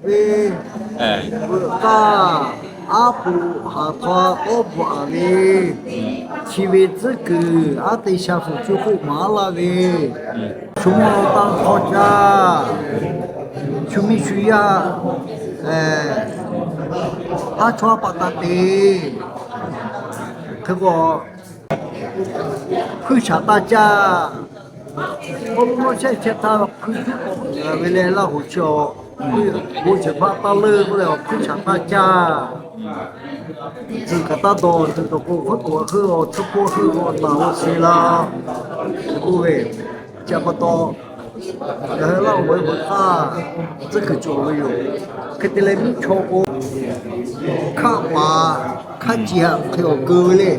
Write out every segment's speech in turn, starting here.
ve, veuꞈ k'aˇ aˉ poꞈ haˍ htaw tawˉ bvuhꞈ a ve, chi ve tcuhˉ kuiˬ aˉ te sha hpu cuˇ k'oˆ maˍ laˇ ve, shu mawˇ taˇ hk'aw caˇ, shu miˇ shu yaˇ, haˉ chawˇ haˉ paˆ taˇ te, hk'e k'o, hpuiˇ shaˍ taˇ caˇ. K'o, mawˇ shehˆ chehˇ htaˇ hpuiˇ cuˉ k'awꞈ uiˍ ve leh Laˇ hoˍ chi awˬ, bon shehˍ hpaˇ taˇ leuˆ k'oˆ leh awˬ hpuiˇ shaˍ taˇ caˇ. Tzuhˬ kaꞈ taˇ dawˬ, tzuhˬ dawˬ k'o hk'oˆ k'oˍ heuˆ, awˬ tsuhˇ hpawˇ heuˆ, awˬ taˍ awˬ suh la, k'oˆ ve, chi pa taw, ngaˬ hui Laˇ hoˍ ve veuꞈ k'aˇ tcuhˉ kuiˬ cawˬ ve yoˬ. Hk'e te leh miˇ chaw k'o, hkaˆ paˍ hkaˆ ciˬ haꞈ hk'e awˬ keu ve le.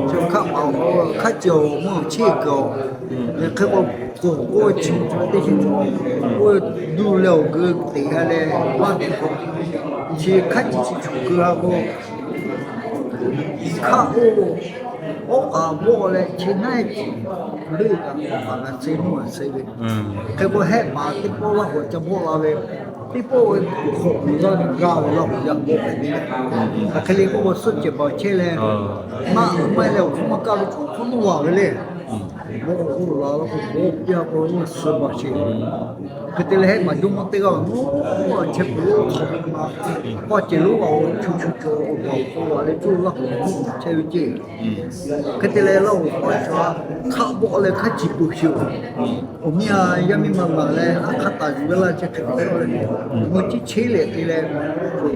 Hkaˆ paˍ hkaˆ ciˬ awˬ mvuhˇ awˬ cheˇ kuiˬ awˬ, hk'e k'o, k'oˍ k'oˆ ve chi teˇ chi cawˬ, k'oˆ duˇ leh awˬ keu teꞈ g'a leh maˇ tuˬ k'o, chi hkaˆ ciˬ chi cawˬ keu a k'o, hkaˆ oˇ, oˉ k'aꞈ bawˆ leh chi naˉ e, leuˆ kaꞈ k'awꞈ kaꞈ g'a suh nuˇ a suh ve. Hk'e k'o, hehˆ paˍ teˇ pawˆ Laˇ hoˍ ca bawˆ la ve, teˇ pawˆ ve hk'awꞈ miˬ g'aˇ ve gaˇ ve Laˇ hoˍ yaꞈ bawˆ hpehꞈ ve. Hk'e le k'oˆ k'o, suhˆ cehˬ baˬ chehˇ leh, naˆ maˇ leh awˬ hk'oˆ maˇ kaˇ ve, hk'oˆ nuˇ a ve le. Bon k'o la la k'o, bon piˇ a k'o, suh baˬ sheˍ. Hk'e te leh hehˆ paˍ jawˇmawˇ teˇ g'aˇ awˬ nuˉ chehˇ peuˬ lo hk'aw ve ma, paˇ cehˬ lonˉ a, chu chu cawˬ awˬ baˬ awˬ hk'aw la leh cawˇ Laˇ hoˍ chehˇ ve ceˇ. Hk'e te leh Laˇ hoˍ paˇ chaw hkaˆ bawˆ leh hkaˆ ciˬ peuˬ sheˍ. Awˬ miˇ a yaˇ miˇ ma maˍ leh a hk'aˇ taˍ yuˬ ve laˇ chehˇ hk'e te leh, mvuhˇ ciˉ cheˇ lehˬ te leh,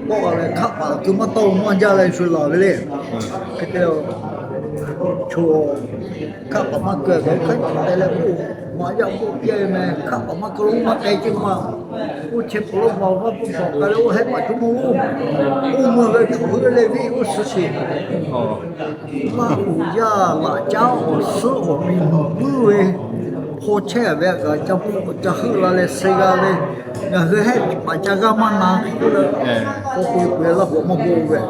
k'awꞈ tawˆ leh hkaˆ paˍ keu maˇ tawˆ maˇ jaˇ leh shu laˬ ve le. Hk'e te leh, chaw hkaˆ paˍ maˇ keu a kaꞈ hkaˆ ciˬ te leh k'oˆ, maꞈ yaˇ k'oˆ piˇ ve meh, hkaˆ paˍ maˇ keu lo maˇ k'ai ceˇ ma. Oˇ chehˇ peuˬ lo ma vaˇ puˇ paˍ k'ai leh oˇ hehˆ paˍ jawˇmawˇ oˇ, oˇ mvuhˇ ve chaw hui leh venˇ oˇ suh sheˍ. Laˇ hoˍ yaˇ laꞈ caˉ awˬ suhˉ awˬ miˬ nuˬ puiˉ ve, hpaw chehˇ ve a kaꞈ ca heuˆ la leh suh g'a ve, ngaˬ hui hehˆ paˍ ca g'aˇ maˇ na k'oˆ leh, k'awꞈ k'oꞈ e peuˬ Laˇ hoˍ maˇ bon ve.